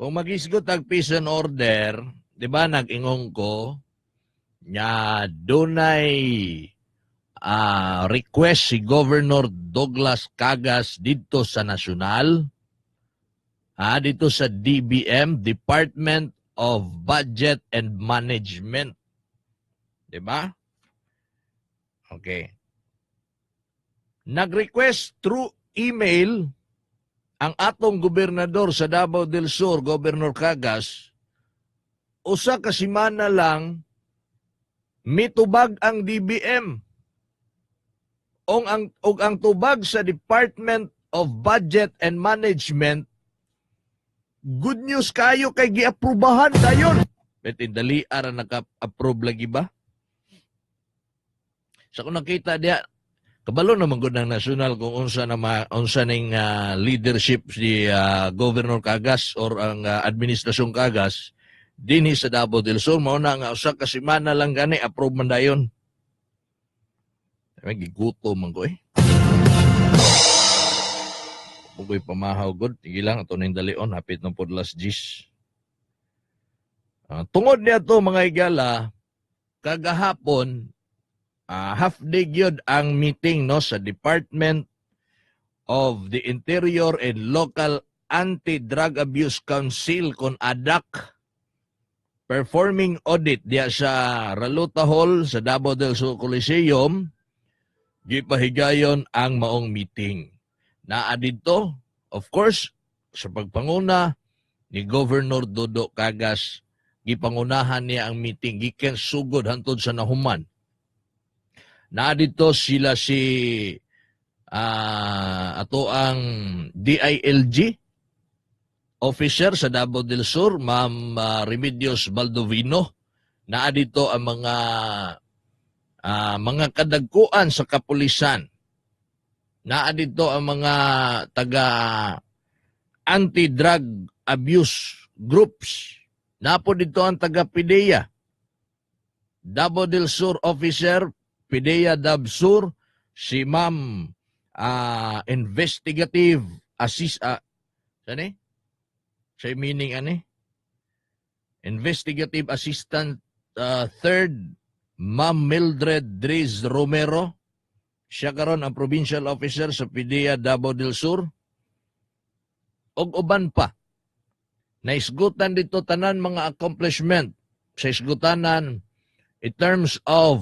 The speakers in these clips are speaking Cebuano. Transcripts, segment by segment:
Kung magisgot ang peace and order, di ba nag-ingon ko, nga dunay request si Governor Douglas Cagas dito sa nasyonal, dito sa DBM, Department of Budget and Management. Di ba? Okay. Nag-request through email ang atong gobernador sa Davao del Sur, Governor Cagas, usa ka semana lang mitubag ang DBM. Og ang tubag sa Department of Budget and Management, good news kayo kay giaprubahan dayon. Betin dali ara naka-approve lagi ba? Sa kung nakita diya, kabalo naman gud ng nasyonal kung unsa na unsa ning leadership si Governor Cagas or ang administrasyon Cagas dinhi sa Davao del Sur. Mao na nga usa ka semana lang gani, approve man dayon. Ay, gigutom man ko eh. Pugoy pamahaw gud. Sige lang, ato ning dalion, hapit ng podlas gis. Tungod niya to, mga higala, kagahapon, half day gyud ang meeting, no, sa Department of the Interior and Local Anti-Drug Abuse Council kon ADAC performing audit diya sa Raluta Hall sa Davao del Sur Coliseum. Gipahigayon ang maong meeting. Naa didto, of course, sa pagpanguna ni Governor Dodo Cagas. Gipangunahan niya ang meeting gikan sugod hantod sa nahuman. Naa didto sila si ato ang DILG officer sa Davao del Sur, Ma'am Remedios Baldovino. Naa didto ang mga kadagkuan sa kapulisan. Naa didto ang mga taga anti-drug abuse groups. Naa pod didto ang taga PDEA. Davao del Sur officer, PDEA Dabsur, si Ma'am investigative assist, saan eh? Sa meaning ani? Investigative Assistant Third, Ma'am Mildred Driz Romero. Siya karon ang provincial officer sa PDEA Davao del Sur. Og uban pa. Naisgutan didto tanan mga accomplishment sa isgutanan in terms of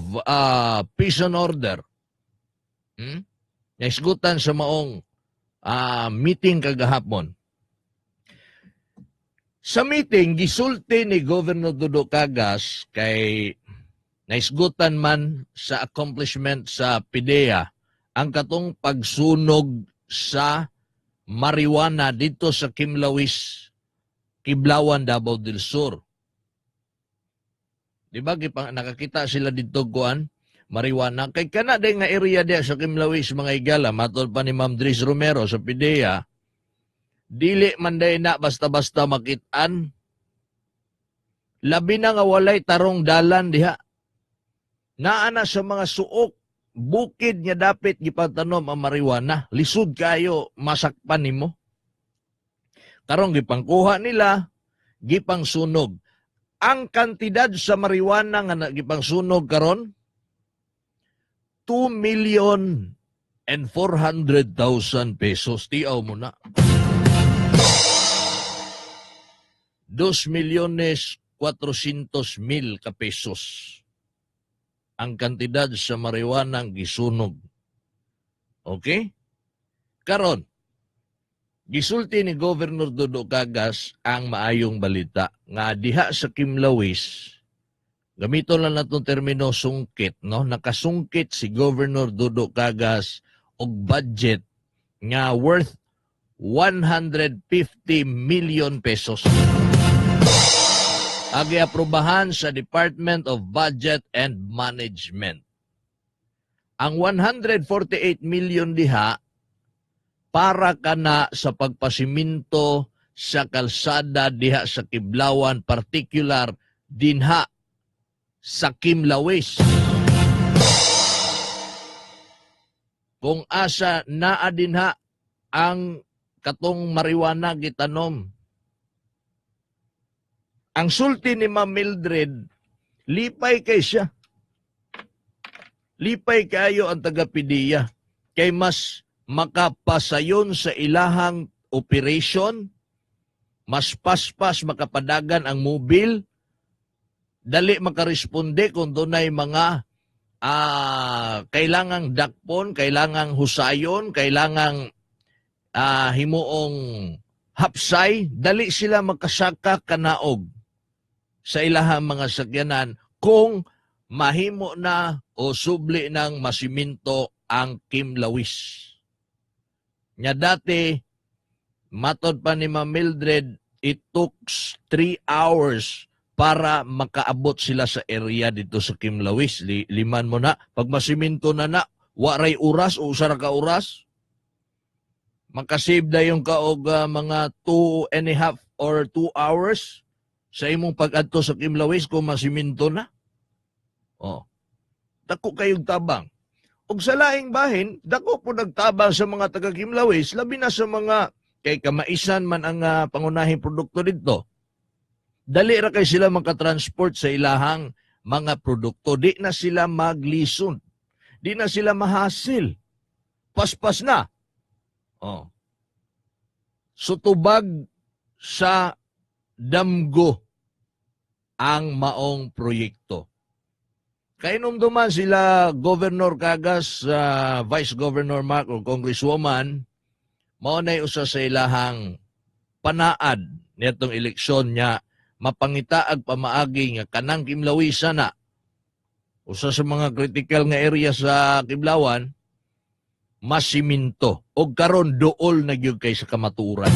peace and order. Naisgutan sa maong meeting kagahapon. Sa meeting, gisulti ni Governor Dodo Cagas kay naisgutan man sa accomplishment sa PDEA ang katong pagsunog sa marijuana dito sa Kimlawis, Kiblawan, Davao del Sur. Di ba gipang nakakita sila dito kuan marijuana kay kana day nga area diya sa Kimlawis, mga higala, matod pa ni Ma'am Dris Romero sa PDEA, dili man day na basta-basta makitaan, labi na nga walay tarong dalan diha. Naa na sa mga suok bukid nga dapit gipatanom ang marijuana. Lisod kayo masakpan nimo. Karon gipangkuha nila, gipangsunog. Ang kantidad sa marijuana nga gipangsunog karon, 2 million and 400,000 pesos. Tiaw mo na. 2 milyones 400 mil ka pesos ang kantidad sa marijuana ang gisunog. Okay? Karon, gisulti ni Governor Dodo Cagas ang maayong balita nga diha sa Kimlawis, gamito lang natong termino sungkit, no? Nakasungkit si Governor Dodo Cagas og budget nga worth 150 million pesos. Agi aprobahan sa Department of Budget and Management. Ang 148 million diha para kana sa pagpasiminto sa kalsada diha sa Kiblawan, particular dinha sa Kimlawis. Kung asa naa dinha ang katong marijuana gitanom. Ang sulti ni Ma'am Mildred, lipay kay siya. Lipay kayo ang taga-PDEA kay mas makapasayon sa ilahang operation, mas paspas makapadagan ang mobile, dali makaresponde kung dunay mga kailangang dakpon, kailangang husayon, kailangang himuong hapsay, dali sila makasaka kanaog sa ilahang mga sakyanan kung mahimo na o subli ng masiminto ang Kimlawis. Nya dati, matod pa ni Ma'am Mildred, it took 3 hours para makaabot sila sa area dito sa Kimlawis. Liman mo na, pag masiminto na na, waray oras o usa ra ka oras, makasave dayon ka og mga 2.5 or 2 hours sa imong pag-adto sa Kimlawis kung masiminto na. Oh. Dako kayong tabang. Ug sa laing bahin, dako po nagtabang sa mga taga Kimlawis, labi na sa mga kay kamaisan man ang pangunahing produkto didto. Dali ra kay sila makatransport sa ilahang mga produkto. Di na sila maglison. Di na sila mahasil. Paspas na. Oh. So tubag sa damgo ang maong proyekto. Kainumduman sila Governor Cagas, Vice Governor Mark o Congresswoman, mao nay usa sa ilahang panaad nitong eleksyon niya mapangitaag pamaagi nga kanang Kimlawisa na usa sa mga critical nga area sa Kiblawan masiminto og karon duol na gyud kay sa kamatuoran.